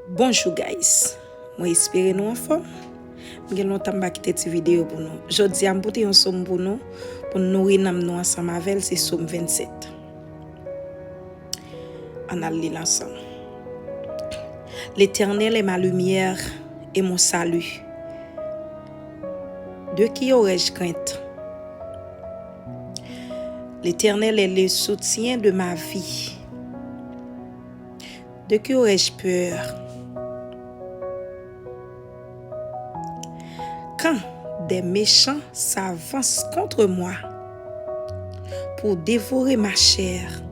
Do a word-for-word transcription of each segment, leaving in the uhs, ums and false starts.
Bonjou guys, mwen espere nou anfòm. M gen lontan m pa kite ti videyo pou nou. Jodi a m pote yon sòm pou nou, pou n nouri nanm nou ansanm avè l, se sòm vennsèt. Ann al li l ansanm. L'Éternel est ma lumière et mon salut. De qui aurais-je crainte? L'Éternel est le soutien de ma vie. De qui aurais-je peur? Quand des méchants s'avancent contre moi pour dévorer ma chair,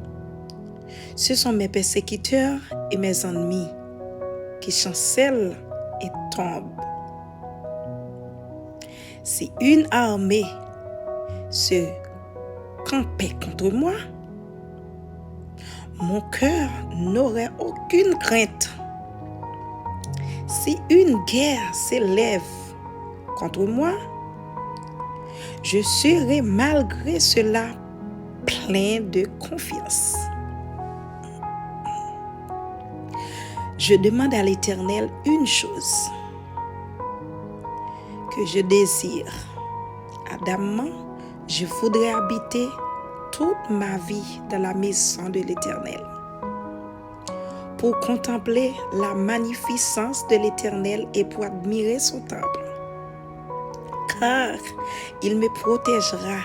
ce sont mes persécuteurs et mes ennemis qui chancellent et tombent. Si une armée se campait contre moi, mon cœur n'aurait aucune crainte. Si une guerre s'élève contre moi, je serai malgré cela plein de confiance. Je demande à l'Éternel une chose que je désire ardemment, je voudrais habiter toute ma vie dans la maison de l'Éternel, pour contempler la magnificence de l'Éternel et pour admirer son temple. Car il me protégera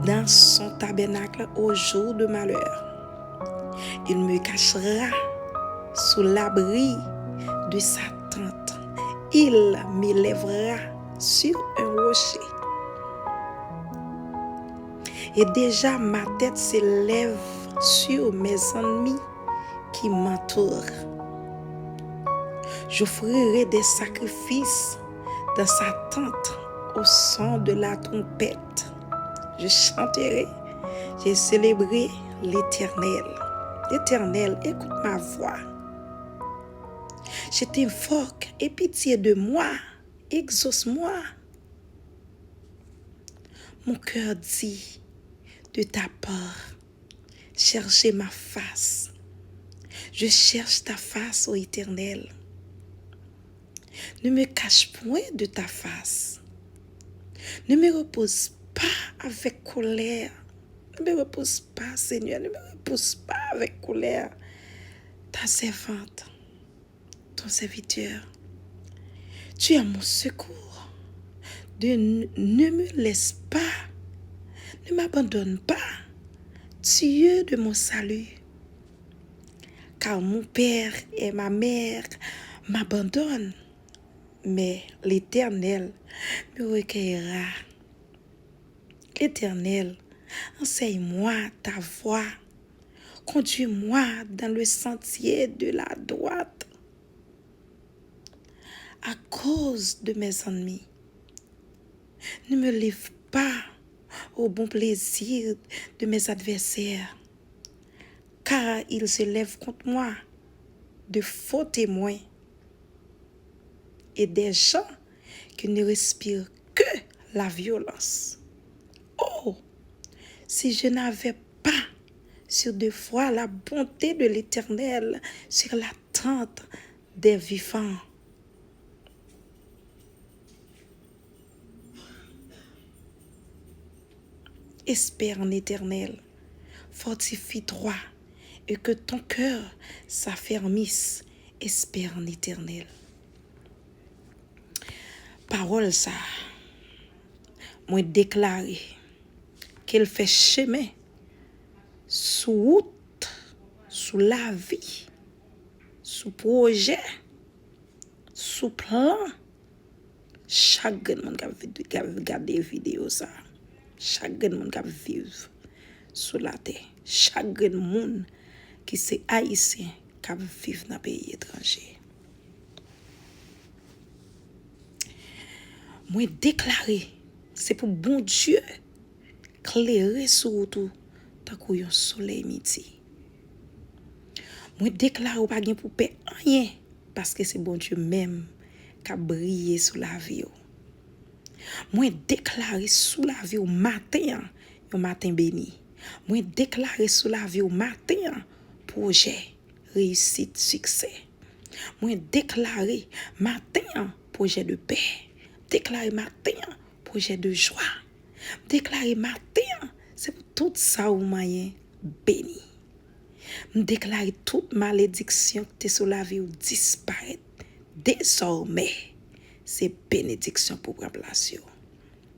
dans son tabernacle au jour de malheur. Il me cachera sous l'abri de sa tente. Il m'élèvera sur un rocher. Et déjà ma tête s'élève sur mes ennemis qui m'entourent. J'offrirai des sacrifices dans sa tente au son de la trompette. Je chanterai, je célébrerai l'Éternel. Éternel, écoute ma voix. Je t'invoque, aie pitié de moi, exauce-moi. Mon cœur dit de ta part, cherchez ma face. Je cherche ta face, ô Éternel. Ne me cache point de ta face. Ne me repousse pas avec colère. Ne me repousse pas, Seigneur, ne me repousse pas avec colère. Ta servante, ton serviteur, tu es mon secours. De, ne me laisse pas, ne m'abandonne pas, Dieu de mon salut. Car mon père et ma mère m'abandonnent, mais l'Éternel me recueillera. Éternel, enseigne-moi ta voie. Conduis-moi dans le sentier de la droite à cause de mes ennemis. Ne me livre pas au bon plaisir de mes adversaires, car ils se lèvent contre moi de faux témoins et des gens qui ne respirent que la violence. Oh, si je n'avais pas su deux fois la bonté de l'Éternel sur la tente des vivants. Espère en l'Éternel, fortifie-toi et que ton cœur s'affermisse. Espère en l'Éternel. Pawòl sa a, mwen deklare ke l fè chemen sou wout, sou lavi, sou pwojè, sou plan chak grenn moun k ap vid-, k ap gade videyo sa a, chak grenn moun k ap viv sou latè, chak grenn moun ki se Ayisyen k ap viv nan peyi etranje. Mwen deklare, se pou Bondye klere sou wout ou tankou yon solèy midi. Mwen deklare ou pa gen pou pè anyen, paske se Bondye menm k ap briye sou lavi w. Mwen deklare sou lavi w maten an, yon maten beni. Mwen deklare sou lavi w maten an, pwojè, reyisit, siksè. Mwen deklare maten an pwojè de pè. Deklare maten an pwojè de jwa. Deklare maten an, se pou tout sa ou manyen beni. M deklare tout malediksyon ki te sou lavi w disparèt. Dezòmè, se benediksyon pou pran plas yo.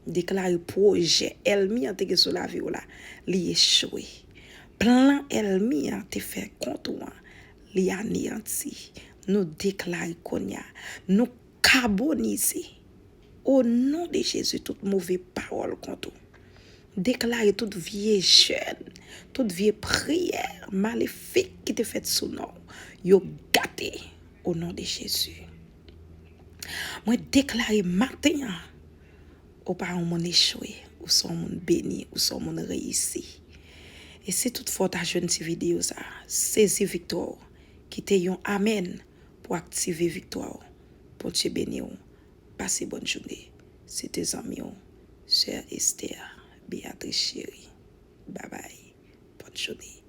M deklare pwojè èlmi an te gen sou lavi w la, li echwe. Plan èlmi an te fè kont ou an, li aneyanti. Nou deklare kounye a, nou kabonize. O non de Jezi, tout move pawòl kont ou. Deklare tout vye jèn, tout vye priyè malefik ki te fèt sou non w, yo gate o non de Jezi. Mwen deklare maten an, ou pa yon moun echwe, ou se yon moun beni, ou se yon moun reyisi. E si toutfwa w ta jwenn ti videyo sa, sezi viktwa w, kite yon amèn pou aktive viktwa w. Bondye beni w. Pase bòn jounen. Se te zanmi w, Sè Esther Beatrice Chéry. Babay. Bòn jounen.